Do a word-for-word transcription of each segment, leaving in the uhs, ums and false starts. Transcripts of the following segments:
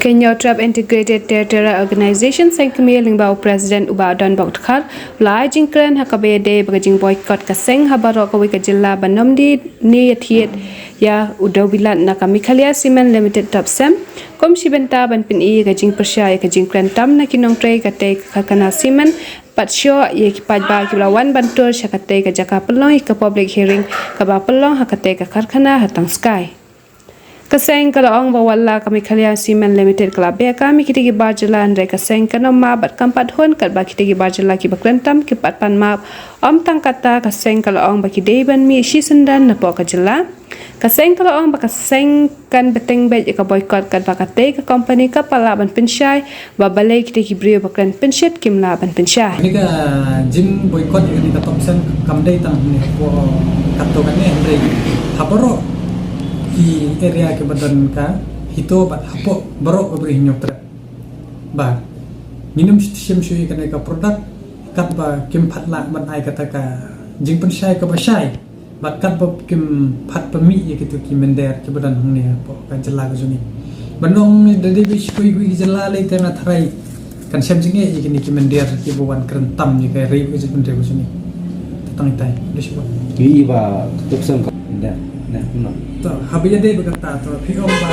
Ka Hynñiewtrep Integrated Territorial Organization seng kmie lyngba u President u Bah Donbok Dkhar u la ai jingkren ha kaba ïadei bad ka jingboycott ka seng ha baroh kawei ka jylla ban ym die ne ïathied ïa u dewbilat na ka Meghalaya Cement Limited Topcem kum shi bynta ban pyni ïa ka jingpyrshah ïa ka jingkren tam na ki nongtrei katei ka karkhana cement bad shoh ïa ki paidbah kiba la wan ban tur sha katei ka jaka pynlong ïa ka public hearing kaba pynlong ha katei ka karkhana ha Tangskai. Ka seng ka la ong ba wat la ka Meghalaya Cement Limited ka la beh kam ïa kitei ki bar jylla hynrei ka seng kan ym map bad kam pat hun katba kitei ki bar jylla kiba kren tam kim pat pan map. Ym tang kata, ka seng ka la ong ba ki dei ban mih shisyndon napoh ka jylla. Ka seng ka la ong ba ka seng kan bteng beit ïa ka boycott katba katei ka company kam pat lah ban pynshai ba balei kitei ki briew ba kren pynshit kim lah ban pynshai. Kane ka jingboycott ïa kane ka Topcem kam dei tang hangne hapoh katto katne hynrei ha baroh ki area kiba don ka HITO bad hapoh baroh ka Bri Hynñiewtrep. Ba ngin ym shim shuh ïa kane ka product katba kim pat lah ban ai kata ka jingpynshai kaba shai. Bad katba kim pat pynmih ïa kito ki mynder kiba don hangne hapoh ka jylla ka jong ngi. Ban ong da dei ba shi kawei kawei ki jylla lei te nga tharai kan shem jingeh ïa kine ki mynder kiba wan kren tam ïa ka ri ka jaitbynriew ka jong ngi. Te tang itai da shi kawei. Ngi i ba Topcem ka mynder ne kumno. To haba ïadei bad kata to phi ong ba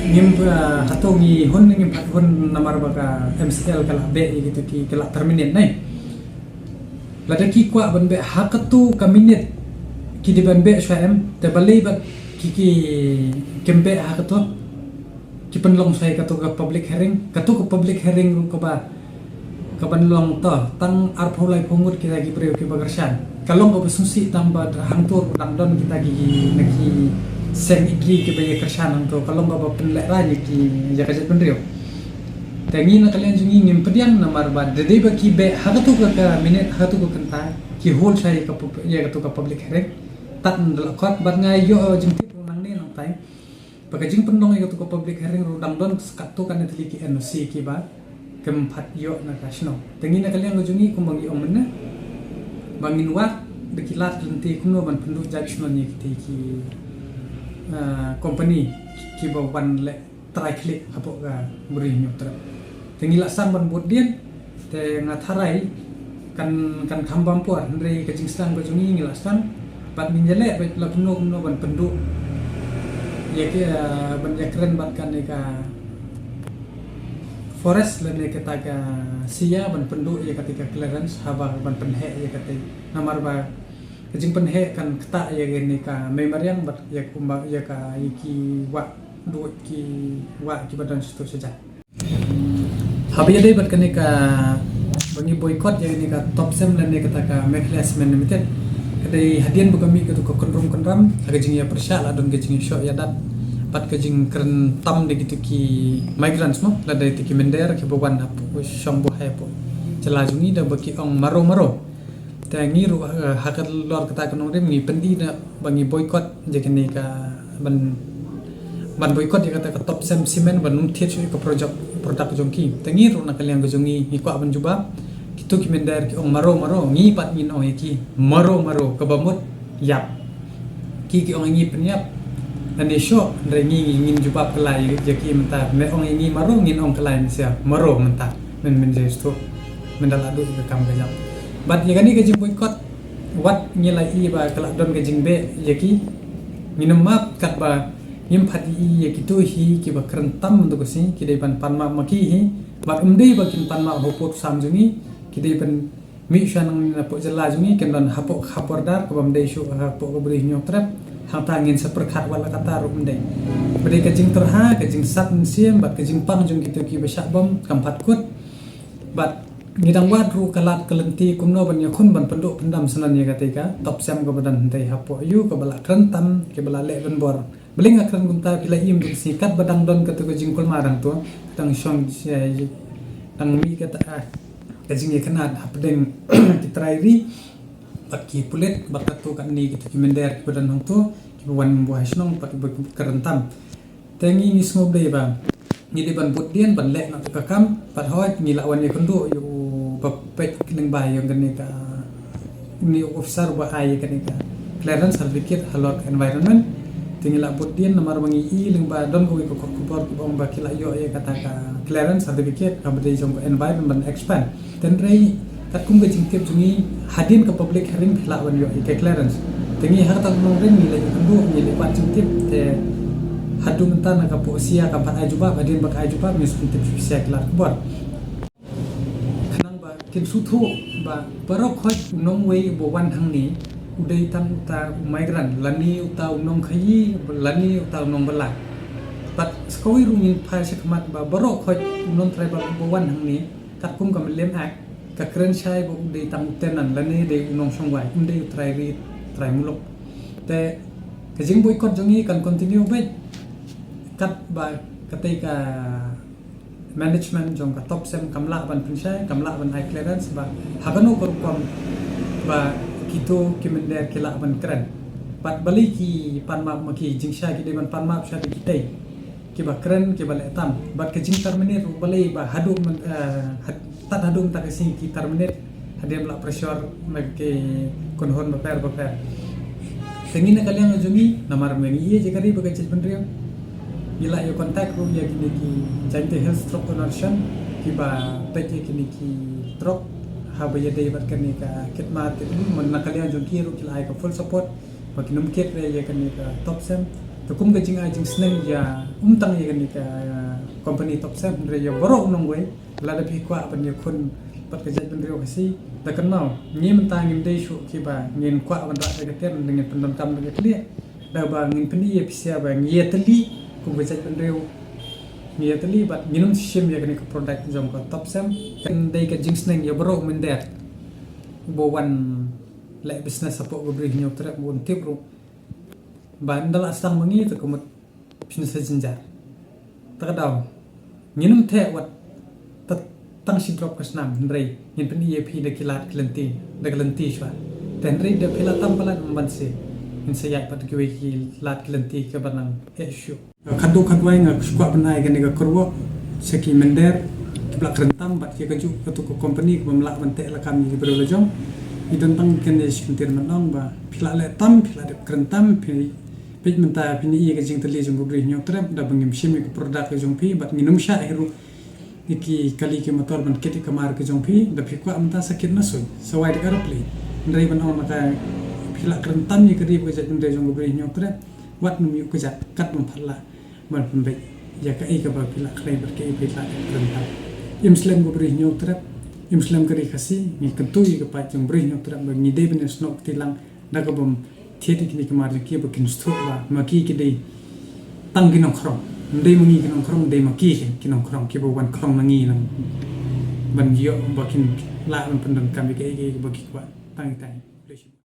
ngim, ah, hato ngi hun ne ngim pat hun namar ba ka M C L ka la beh ïa kito ki, ka la terminate ne. Lada ki kwah ban beh ha kato ka minit ki dei ban beh shuwa em, te balei ba ki, ki, kim beh ha kato, ki pynlong shuwa ïa kato ka public hearing, kato ka public hearing ruh kaba, kaban long to tang arphew laiphew ngut kita ki briew kiba kyrshan. Ka long kaba sngewsih tang ba hangto ruh dang don kita ki, na ki seng i dri kiba ïa kyrshan hangto, ka long kaba pynlehraiñ ïa ki, ïa ka jaitbynriew. Te ngi na ka liang jong ngi ngim pdiang namar ba da dei ba ki beh ha kato ka, ka minit, ha kato ka kynta ki hold shuwa ïa ka pub-, ïa kato ka public hearing. Tad ynda la khot bad nga ïoh jingtip ruh nangne nangtai ba ka jingpynlong ïa kato ka public hearing ruh dang don kato katne tylli ki N O C kiba kim pat ïoh na ka shnong. Te ngi na ka liang ka jong ngi kumba ngi ong mynne ba ngin wad da ki lad ki lynti kumno ban pynduh jait shnong ïa kitei ki, ah, company kiba wan leh trai khlieh hapoh ka Bri Hynñiewtrep. Te ngi la sdang ban bud dien, te nga tharai kan, kan kham bam por, hynrei ka jingsdang ka jong ngi ngi la sdang bad ngin ïaleh bad la kumno kumno ban pynduh ïa ki, eh, ban ïakren bad kane ka forest lane kata ka SIA ban pynduh ïa kata ka clearance haba ban pynheh ïa kata. Namar ba ka jingpynheh kan ktah ïa kane ka mei mariang bad ïa kumba ïa ka, ïa ki wah duh ki wah kiba don shuh shuh sha jan. Haba ïadei bad kane ka ba ngi boycott ïa kane ka Topcem lane kata ka Meghalaya Cement Limited. Ka dei hadien ba ka mih kato ka kynrum kynram ha ka jingïapyrshah la don ka jingïashoh ïadat bad ka jingkren tam da kito ki migrants mo, lada kito ki mynder kiba wan hapoh shong buhai hapoh jylla jong ngi da ba ki ong maro maro. Te ngi ruh, eh, ha ka lor kata ka nongrim ngi pyni da ba ngi boycott ïa kane ka ban, ban boycott ïa kata ka Topcem Cement ban ym thied shuh ïa ka project, product jong ki. Te ngi ruh na ka liang ka jong ngi ngi kwah ban jubab. Kito ki mynder ki ong maro maro, ngi pat ngin ong ïa ki maro maro kaba mut ïap. Ki ki ong ïa ngi pynïap. Lane shoh, hynrei ngi ngin jubab kylla ïa ki mynta. Me ong ïa ngi maro, ngin ong kylla ïa mynsiem maro mynta. Myn, myn jai shuh. Mynta la duh ïa ka kam ka jam. Bad ïa kane ka jingboycott, wat ngi la i ba ka la don ka jingbeh ïa ki. Ngin ym map katba ngim pat i ïa kito hi kiba kren tam mynta ka sngi, ki dei ban pan map ma ki hi. Bad ym dei ba kin pan map hapoh sam jong ngi, ki dei ban mih shuwa nangne napoh jylla jong ngi, kin don hapoh ka border kaba ym dei shuh hapoh ka Bri Hynñiewtrep. Hangta ngin sa pyrkhat wat la katta ruh ym dei. Ba dei ka jingtyrha, ka jingsat mynsiem bad ka jingpang jong kito kiba shah bom kam pat kut. Bad ngi dang wad ruh ka lad ka lynti kumno ban ïakhun ban pynduh pyndam syndon ïa katei ka Topcem kaba don hangtei hapoh ïew kaba la kren tam kiba la leh ban bor. Balei nga kren kumta, phi la im duk si katba dang don kato ka jingkulmar hangto, dang shong, eh, dang mih kata, ah, ka jingïakynad hapdeng ki trai ri bad ki pulit bad kato katne kito ki mynder kiba don hangto kiba wan buhai shnong bad kiba kren tam. Te ngi ngi sngewbha ba ngi dei ban bud dien ban leh na ka kam bad hooid ngi la wan ïakynduh ïa u ba peit lyngba ïa kane ka, une u officer ba ai ïa kane ka clearance certificate halor ka environment. Te ngi la bud dien namar ba ngi i lyngba don kawei ka kot khubor kaba ong ba ki la ïoh ïa kata ka clearance certificate kaba dei jong ka environment expand. Hynrei katkum ka jingtip jong ngi hadien ka public hearing phi lah ban ïoh ïa ka clearance. Te ngi ha kata ka nongrim ngi la ïakynduh ngi la wad jingtip te haduh mynta na ka pok sia kam pat ai jubab, hadien ba ka ai jubab ngi shu pyntip sha phi sha ki lad khubor. Khnang ba kin sngewthuh ba baroh khoit u nongwei uba wan hangne u dei tang uta u migrant lane uta u nongkhaïi lane uta u nongbylla. Bad sa kawei ruh ngin phai sha khmat ba baroh khoit u nongtribal uba wan hangne katkum ka Mylliem Act ka kren shai ba u dei tang u tenant lane dei u nongshong wai, um dei u trai ri trai muluk. Te ka jingboycott jong ngi kan continue beit katba katei ka management jong ka Topcem kam lah ban pynshai, kam lah ban ai clearance ba ha kano ka rukom ba kito ki mynder ki lah ban kren. Bad balei ki pan map ma ki jingshai ki dei ban pan map sha kitei kiba kren kiba leh tam. Bad ka jing terminate ruh balei ba haduh myn-, eh, had-, tad haduh mynta ka sngi ki terminate hadien ba la pressure na ki kynhun bapher bapher. Te ngi na ka liang jong ngi namar ba ngi ïeit ïa ka ri bad ka jaitbynriew ngi la ïa contact ruh ïa kine ki Jaintia Hills Truck Coordination kiba peit ïa kine ki truck haba ïadei bad kane ka kit mar kit dur, man na ka liang jong ki ruh ki la ai ka full support ba kin ym kit re ïa kane ka Topcem. Te kum ka jingai jingsneng ïa um tang ïa kane ka company Topcem hynrei ïa baroh u nongwei. Lada phi kwah ban ïakhun bad ka jaitbynriew Khasi da kynmaw ngi mynta ngim dei shuh kiba ngin kwah ban rah da ka ter, ngin pyndonkam da ka tlieh. Da ba ngin pyni ïa phi sia ba ngi ïatylli kum ka jaitbynriew, ngi ïatylli bad ngin ym shim ïa kane ka product jong ka Topcem. Kan dei ka jingsneng ïa baroh u mynder uba wan leh business hapoh ka Bri Hynñiewtrep ba un tip ruh ba ynda la sdang ma ngi te ka mut phin sa jynjar. Ta ka daw ngin ym theh wat ta tang shi drop ka snam hynrei ngin pyni ïa phi da ki lad ki lynti, da ka lynti shuwa. Te hynrei da phi la tam palat ym ban sih, ngin sa ïaid pat da kiwei ki lad ki lynti kiba nang eh shuh. Khadduh khadwai nga kwah ban ai kane ka kyrwoh sha ki mynder kiba la kren tam bad ïa kajuh katu ka company kaba ym lah ban teh lakam ïa ki briew la jong. Ngi don tang kane shi kyntien ban ong ba phi la leh tam, phi la dep kren tam, phi peit mynta phin ïohi ïa ka jingtylli jong ka Bri Hynñiewtrep da ba ngim shim ïa ka product ka jong phi bad ngin ym shah hi ruh ïa ki kali ki motor ban kit ïa ka mar ka jong phi. Da phi kwah mynta sa kit na suiñ, sa wai da ka aeroplane. Hynrei ban ong na ka phi la kren tam ïa ka ri bad ka jaitbynriew jong ka Bri Hynñiewtrep, wat nym ïoh kjat kat ban phat lah ban pynbeit ïa kaei kaba phi la khlei bad kaei ba phi la kren tam. Im slem ka Bri Hynñiewtrep, im slem ka ri Khasi, ngi kyntu ïa ka paid jong Bri Hynñiewtrep ba ngi dei ban ïasnoh kti lang da kaba ym thied ïa kine ki mar jong ki ba kin sngewthuh ba ma ki ki dei tang ki nongkhrong. Ym dei ma ngi ki nongkhrong, dei ma ki ki nongkhrong kiba wan khrong na ngi nang ban ïoh ba kin lah ban pyndonkam ïa kaei kaei ba ki kwah. Tang ita.